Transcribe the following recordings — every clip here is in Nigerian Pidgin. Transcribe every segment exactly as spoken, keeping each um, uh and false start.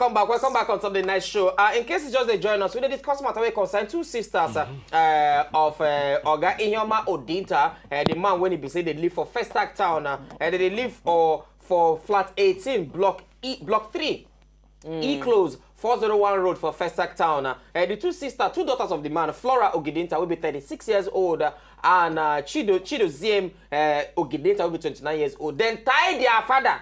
Come back, welcome back on Sunday Night Show. Uh, in case you just dey join us, we dey discuss matter wey concern two sisters uh, uh, of uh, Oga Iheoma Odinta, uh, the man wey he be say dey live for Festac Town, uh, and they dey live for for flat eighteen, block E, block three. E close, four zero one road for Festac Town. Uh, uh, the two sisters, two daughters of the man, Flora Ogidinta, will be thirty-six years old, uh, and uh, Chido Chido Ziem uh, Ogidinta will be twenty-nine years old. Then tie their father.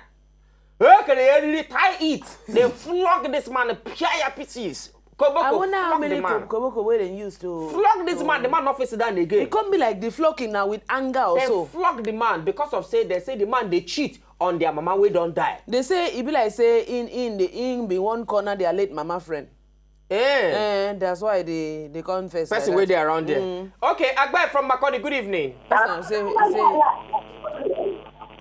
Okay, they really tie it. They flog this man, pia pieces. Koboko, I wonder how flog the many man. Koboko wey dem use to. Flog this man, the man not facing down again. It come be like the flogging now with anger They also. Flog the man because of say they say the man they cheat on their mama wey don die. They say e be like say in in the in be one corner their late mama friend. Eh. And that's why they they confess. Person Like wey that. dey around there. Okay, Agbef from Makurdi, good evening. This one say say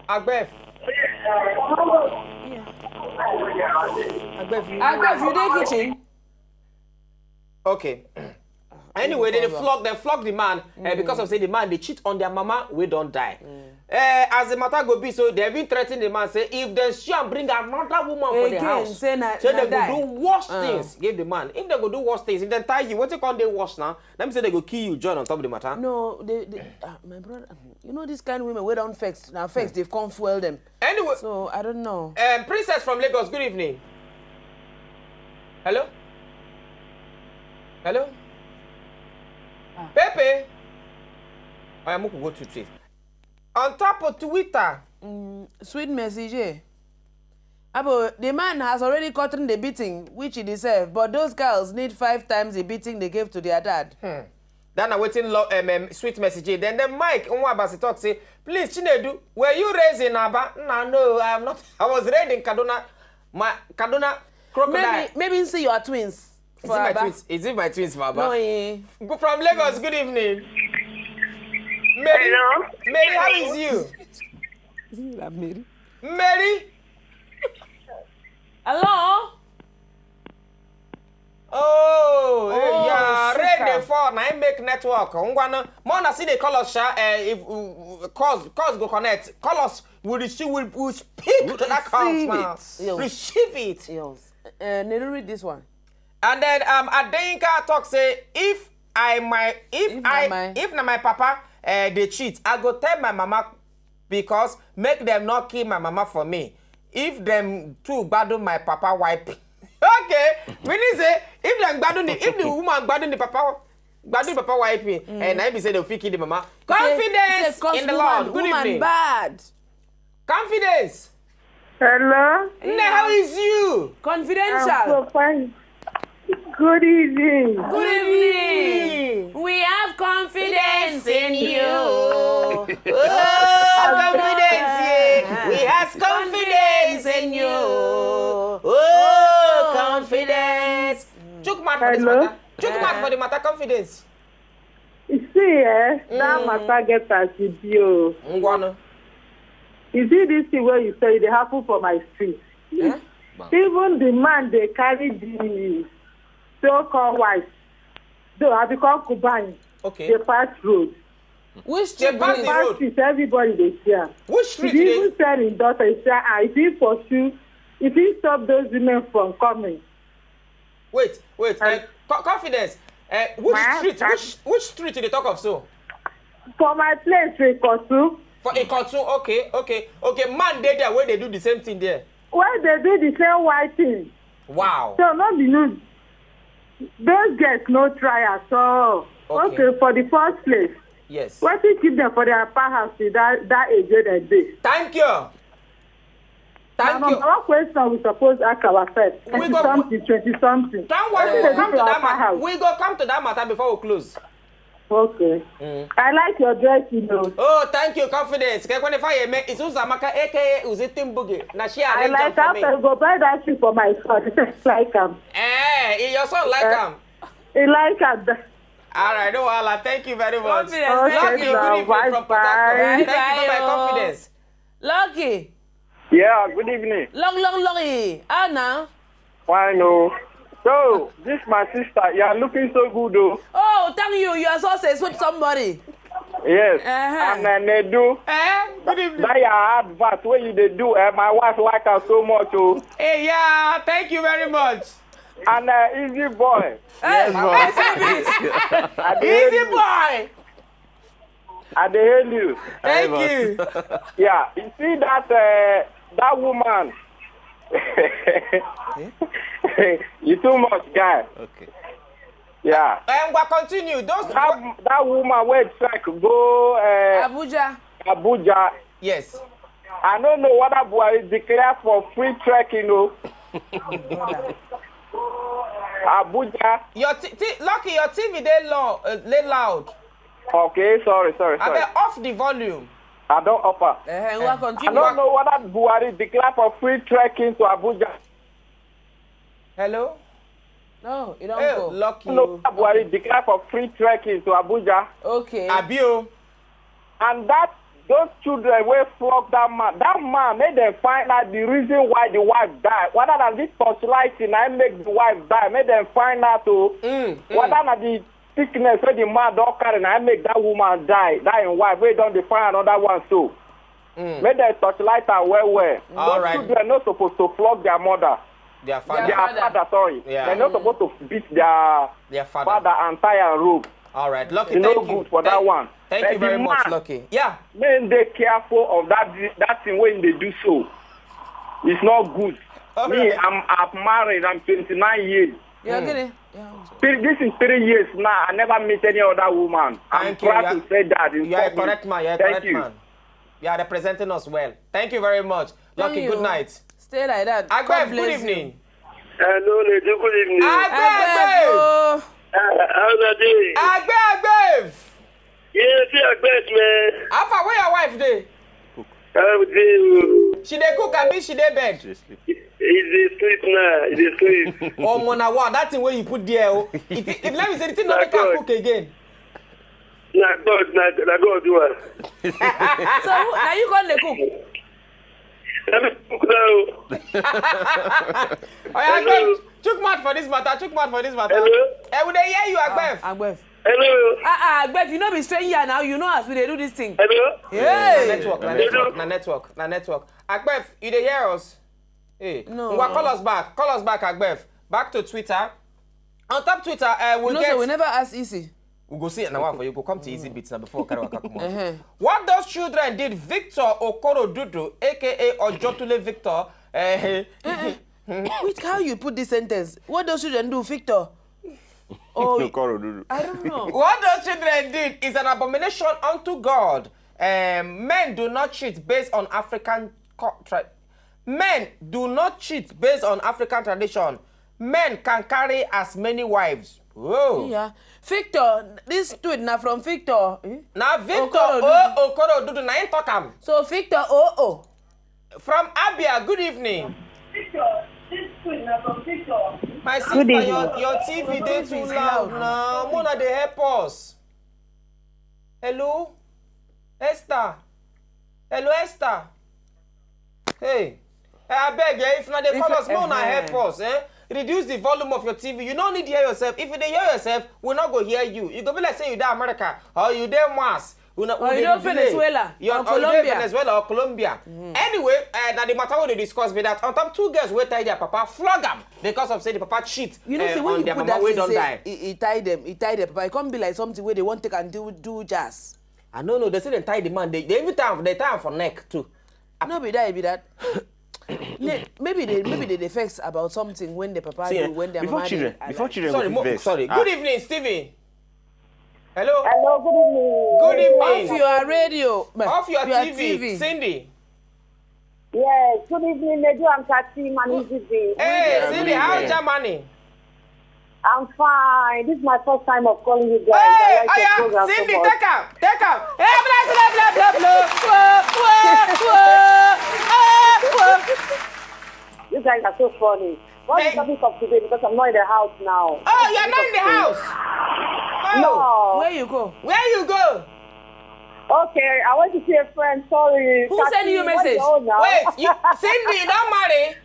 Agbef. yeah. Agbef, you Agbef, you dey kitchen. Okay. Anyway, they, they flog they flog the man uh, because of say the man they cheat on their mama wey don die. Uh, as the matter go be so, they even threaten the man say if they see am bring another woman for the Again, house, say na- say na they die. Go do worse Uh. Things give the man. If they go do worse things, if they tie you, what you call they worse now? Let me say they go kill you, join on top of the matter. No, they, they ah, my brother, you know this kind of women wey don vex, na vex dey come fuel them. Anyway, So I don't know. um, Princess from Lagos, good evening. Hello? Hello? Pepe? I am go to Twitter. On top of Twitter, Sweet message. Eh? Abo, the man has already gotten the beating which he deserved, but those girls need five times the beating they gave to their dad. That na wetin lo um, um, sweet message. Then the Mike Nwabasi talk say, please Chinedu, were you raised in Aba? No, no, I'm not. I was raised in Kaduna. My Kaduna crocodile. Maybe maybe say you are twins. Is For it my Aba. Twins? Is it my twins for Aba? No, eh. Go from Lagos. Good evening. Mary, Hello? Mary, how is you? Is it that Mary? Mary. Hello. Oh, Oh, yeah, rain sugar. Dey fall. Na im make network. Ngwana, more na see dey call us sha. Uh, if uh, calls calls go connect, call us. We receive, we, we speak to that calls Receive now. It. Yo. Receive it. Yes. Uh, Neru, read this one. And then um, Adeyinka talk say if I my if, If na I my- if na my papa uh, dey cheat, I go tell my mama because make them not kill my mama for me. If them too gbadun my papa wipe. Okay, we need say if them gbadun the if the woman gbadun the papa gbadun papa wipe, and I be say they fit kill the mama. Say- Confidence say, "'Cause in the woman, Lord. Good woman evening. Bad. Confidence. Hello? Nne, how is you? Confidential. I'm so fine. Good evening. Good evening. We have confidence in you. Oh, confidence, yeah. We has confidence in you. Oh, confidence. Chook mouth for this Hello? Matter. Chook mouth for the matter. Confidence. You see, eh? That matter get as e be o. Ngwanu. You see this thing where you say they happen for my street. Eh? Even the man they carry the so-called wife. Though I become Kuban, Okay. they pass road. Which They street pass be the this? road. Pass street, everybody they see am. Which street If he dey? Even tell him daughter, he say, ah, if he pursue, if he stop those women from coming. Wait, wait. Uh, co- confidence. Uh, which Ma- street? ma- Which which street you dey talk of so? For my place, we Kosu, For Ikotun. Okay, okay, okay. Man dey there where they do the same thing there. where they do the same white thing. Wow. So no be news. Those girls no try at all. Okay. Okay, for the first place, Yes. wetin keep them for their pa house till that that age wey dem dey? Thank you. Thank Na you. number one question we suppose ask ourselves. We Thirty go- something, twenty something. Don't worry, Wetin we'll dey come do to for that our pa matter. house? We go come to that matter before we close. Okay. Mm. I like your dressing o. Oh, thank you, confidence. Kekwenefayeme is Uzamaka, A K A Uzitimbuge. Na she I arrange like them how for to me. Go buy that shoe for my son. Like am. Eh, your son like Eh. am. He like am. All right, no wahala. Thank you very much. Confidence, thank Love you. you. Good evening from Port Harcourt. Bye-bye. Thank you. Bye bye, Bye-bye, oh. Confidence. Lucky. Yeah, good evening. Long, long, long. Eh. How now? Fine, oh. So, this my sister, you are looking so good, oh. Oh, thank you. You are so say sweet somebody. Yes. Uh-huh. And uh, Nedu, Eh? Good evening. That your advert wey you dey do, uh, my wife like am so much o. Hey, yeah, thank you very much. And uh, Easy Boy, Hey, boy. I see this. I dey hail Easy you. Boy. I dey hail you. Thank boss. You. Yeah, you see that uh, that woman. You too much, guy. Okay. Yeah. And we continue. Those That, that woman wey trek go uh, Abuja. Abuja. Yes. I don't know whether Buhari declare for free trekking o. Abuja. Your t- t- Lucky, your T V dey low, uh, dey loud. Okay, sorry, sorry, I sorry. Beg off the volume. I don't offer. Uh-huh. We are I continue. don't know whether Buhari declare for free trekking to Abuja. Hello. No, you don't Hey, go. Lucky. I don't know whether Buhari declare for free trekking to Abuja. Okay. Abio. And that those children wey flog that man, that man make dem find out the reason why the wife die. Whether na this torchlighting na im make the wife die, make dem find out o. Mm, mm. Whether na the sickness wey the man don carry na im make that woman die, that im wife wey don dey find another one so. Mm. Make dem torchlight am well well. All Those right. children no suppose to flog their mother. Their father. Their Father. Father, sorry. Yeah. Dem no suppose to beat their Their father. Father and tie am rope. All right. Lucky. E no Thank you. Good for that Thank- one. Thank But you the very much, man, Lucky. Yeah. Make dem dey careful of that that thing wey dem dey do so. It's not good. Okay. Me, I'm I'm married. I'm twenty-nine years. You're Mm. kidding. Yeah. Three, this is three years now. I never meet any other woman. I'm Thank you. proud You are- to say that. In You are a public. correct man. You are a Thank correct you. Man. You are representing us well. Thank you very much. Lucky. Thank Good you. Night. Stay like that. Agbef, God good bless evening. You. Hello, Nedu. Good evening. Agbef, Agbef Agbef. o. Uh, how's the day? Agbef, Agbef. Yeah, see, I bet, man. How far? Where your wife dey? How are you? She dey cook, abi she dey bed? She dey sleep. He's asleep now. He's asleep. Omo, na wow, that thing wey you put there, oh. It, it, let me say, the thing no My make her God. Cook again. Na God, na, na God do am. So who, now you gonna cook? Let me cook now. Oya, Hello. Agbef, chook mouth for this matter, chook mouth for this matter. Hello? Eh, we dey hear you, Agbef. Agbef. Hello. Ah, ah, Agbef, you no be stranger now. You know as we dey do this thing. Hello. Na Hey. network, na Hello. network, na network, na network. Agbef, you dey hear us? Hey, No. Ngwa, call us back, call us back, Agbef. Back to Twitter. On top Twitter, uh, we You know, get. so we never ask Easy. We go see na one for you. Go come to Easy Beats now before we carry waka come on. Uh-huh. What those children did, Victor Okorodudu, A K A Ojotule Victor, eh, Which, how you put this sentence? What those children do, Victor? Oh, Okorodudu. I don't know. What those children did is an abomination unto God. Um, men do not cheat based on African co- tra- men do not cheat based on African tradition. Men can carry as many wives. Whoa. Yeah. Victor, this tweet now from Victor. Eh? Now Victor Okorodudu. Oh Okorodudu, na him talk am. So Victor, oh, oh. From Abia, good evening. My sister, Good evening. Your, your T V dey too loud now. Mona dey help us. Hello, Esther. Hello, Esther. Hey, eh, I beg, eh, if na dey call us, Mona help us. Eh, reduce the volume of your T V. You no need to hear yourself. If you dey hear yourself, we no go hear you. You go be like say you dey America or you dey Mars. Una, Or you dey Venezuela You're, or or you dey Colombia. Venezuela or Colombia. Anyway, uh, na the matter we dey discuss be that on top two girls wey tie their papa, flog am because of say the papa cheat. You know, uh, see, when on you their put mama that wey thing, don say, die. He, he tie them, he tie them. But it can't be like something where they want take and do do jazz. I no know. They say they tie the man. They, they even tie am. They tie am for neck too. No, be that, be that. Ne- maybe they maybe they dey vex about something when the papa See, do eh, when their before mama children, dey- before children Sorry, go mo- fit vex. sorry. Ah. Good evening, Stephen. Hello. Hello, good evening. Good evening. Off your radio. Off your, your T V. Cindy. Yes, good evening, Nedu and Kasim and Easy. Hey, Yeah, Cindy, good how evening. is Germany? I'm fine. This is my first time of calling you guys. Hey, I like your oya, program Cindy, so much. Take am, take am. Hey, blah, blah, blah, blah, blah. Whoa, whoa, whoa. Ah, whoa. You guys are so funny. What's Thank- the topic of today? Because I'm not in the house now. Oh, you're not in the house. Oh. No. Where you go? Where you go? Okay, I went to see a friend. Sorry. Who send you Kasim, what's message? your own now? Wait, you, Cindy, you don marry?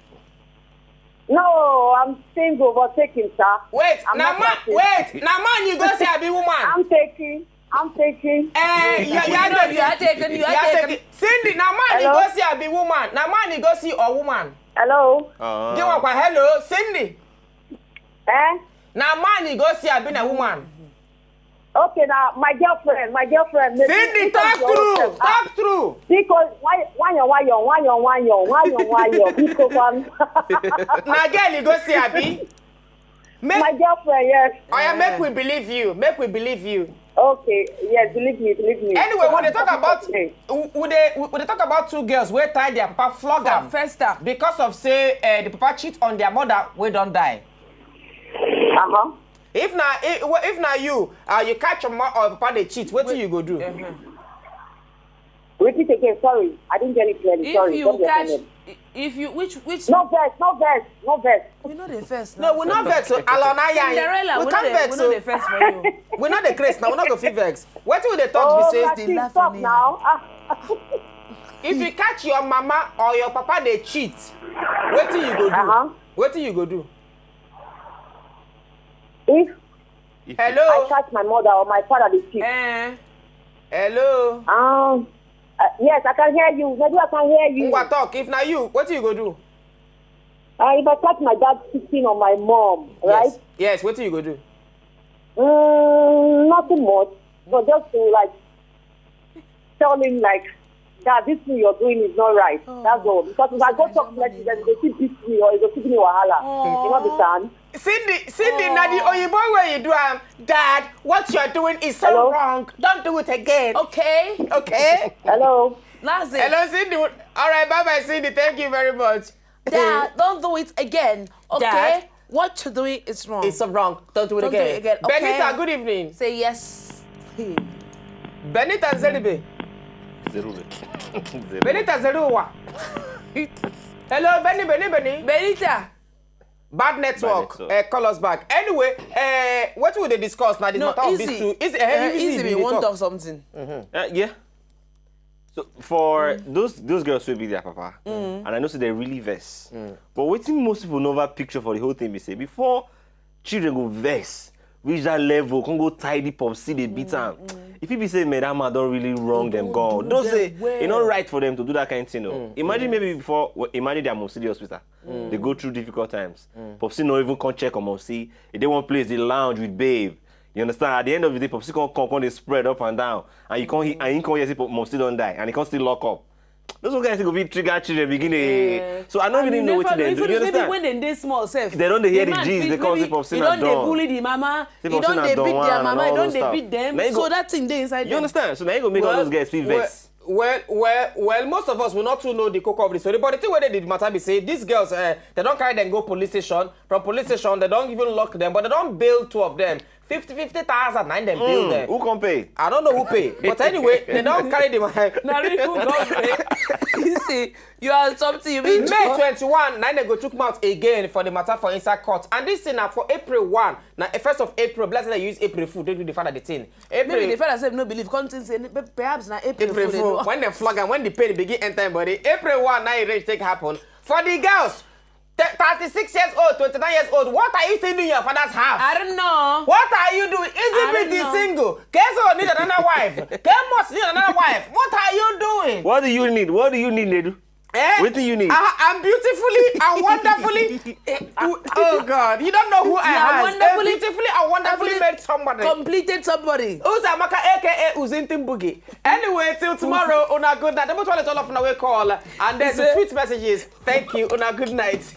No, I'm single but taking, sir. Wait, I'm na not man. practicing. Wait, na man you go see, abi woman? I'm taking. I'm taking. Eh, you, you are No, you are taken, you are taken. Cindy, na man you Hello? go see abi woman? Na man you go see or woman? Hello. Gị nwakwa, hello, Cindy. Eh? Na man you go see abi na woman? Okay, now my girlfriend, my girlfriend. Maybe Cindy, because talk you true, also- Ah, talk true. Because why, why, why, why, why, why, why, why, because I'm Na girl you go see abi? my Make, girlfriend. Yes. oya, make we believe you, make we believe you. Okay. Yes. Believe me. Believe me. Anyway, So we dey I'm talk talking about to me. we we dey we dey talk about two girls wey tie their papa flog am First up. Because of say uh, the papa cheat on their mother wey don die. Uh huh. If na if, if na you, uh, you catch your mom or your papa dey cheat, wetin you go do? Repeat again. Sorry, I didn't get it clearly. If Sorry. you Don't get catch, offended. if you which which No vex. No vex. No vex. we no dey first. No, we no vex o. Alona ya. Cinderella, we, We no can't dey, vex we no dey o. first for you. We no dey craze now. We no go feel vex. Wetin we dey talk Oh, be say, Maxine, laugh stop anyhow. Now. Ah. If you catch your mama or your papa dey cheat, wetin you go do? Uh-huh. Wetin you go do? If I Hello. catch my mother or my father, they cheat. Eh, Hello. Um. Uh, yes, I can hear you. Maybe I can hear you. Ngwa, talk. If na you, wetin you go do? Uh, if I catch my dad cheating on my mom, right? Yes. Yes. Wetin you go do? Mm, nothing much, but just to like tell him like, Dad, this thing you're doing is not right. That's all. Because if I go talk plenty, then they still beat me or they still give me wahala. You know the time. Cindy, Cindy, na the oyibo wey you do am. Dad, what you're doing is so Hello? wrong. Don't do it again. Okay. Okay. Hello. That's it. Hello, Cindy. All right, bye bye, Cindy. Thank you very much. Dad, don't do it again. Okay? Dad. What you're doing is wrong. It's so wrong. Don't do it Don't do again. it again, okay? Benita, good evening. Say yes. Benita Zeribe. Zero. Zero. Benita Zeruwa. Hello, Benny, Benny, Benny. Benita. Bad network. network. Uh, call us back. Anyway, uh, what we dey discuss now? The No, matter of easy. These two. Easy, uh, Uh, easy, easy, you we dey won't talk. Talk something. Uh, yeah. So for those those girls wey be their papa, and I know say they really vex. But wetin most people never picture for the whole thing be say before children go vex reach that level, come go tie the pop, see they beat am. If you be say, man, that man don't really wrong them, Don't gone. do Don't them say well. You know right for them to do that kind of thing. Oh. Imagine maybe before, well, imagine their mom see the hospital. They go through difficult times. Popsi no even come check on Popsi. If they one place, they lounge with babe. You understand? At the end of the day, Popsi come come, come they spread up and down, and you can't, and you can't hear say Popsi don't die, and he can't still lock up. Those guys go be trigger children begin dey. So I don't really know what they do. You understand? When they dey small self. They don't dey hear the man gist, fit they come say maybe Popsi he na don dey don. Bully the mama. Say He Popsi don na dey don beat their one and mama. He all don those dey stuff. Beat them. Na he So go- that thing dey inside You them. Understand? So now you go make all Well, those guys feel well, vex. Well, well, well, most of us will not too know the cocoa of the story, but the thing wey dey the matter be say these girls, uh, they don't carry them go police station. From police station, they don't even lock them, but they don't bail two of them. Fifty, fifty thousand, nine them bail them. Who can pay? I don't know who pay, but anyway, they don't carry them. Na real good God pay. You see, you are something. You mean May twenty-one, nine they go chook mouth again for the matter for inside court. And this thing na for April one. Now, first of April, bless they use April fool. They do the father the thing. April. Maybe the father sef no believe. Come think say pe- perhaps na April April Fool dey Fool, do. When the flag and when the pain begin enter body, April one, now it reach take happen. For the girls, th- thirty-six years old, twenty-nine years old, what are you still doing in your father's house? I don't know. What are you doing? Is I it don't pretty know. Single? Guess what? Need another wife. Guess must need another wife. What are you doing? What do you need? What do you need, Nedu? Eh? Wetin you need? I, I'm beautifully and wonderfully. eh, oh God, you don't know who I You are am. Wonderfully, A beautifully and wonderfully wonderfully made somebody. Completed somebody. Uzamaka, A K A Uzintin Boogie. Anyway, till tomorrow, una good night. Don't all of una we call and then the Say- tweet messages. Thank you, una good night.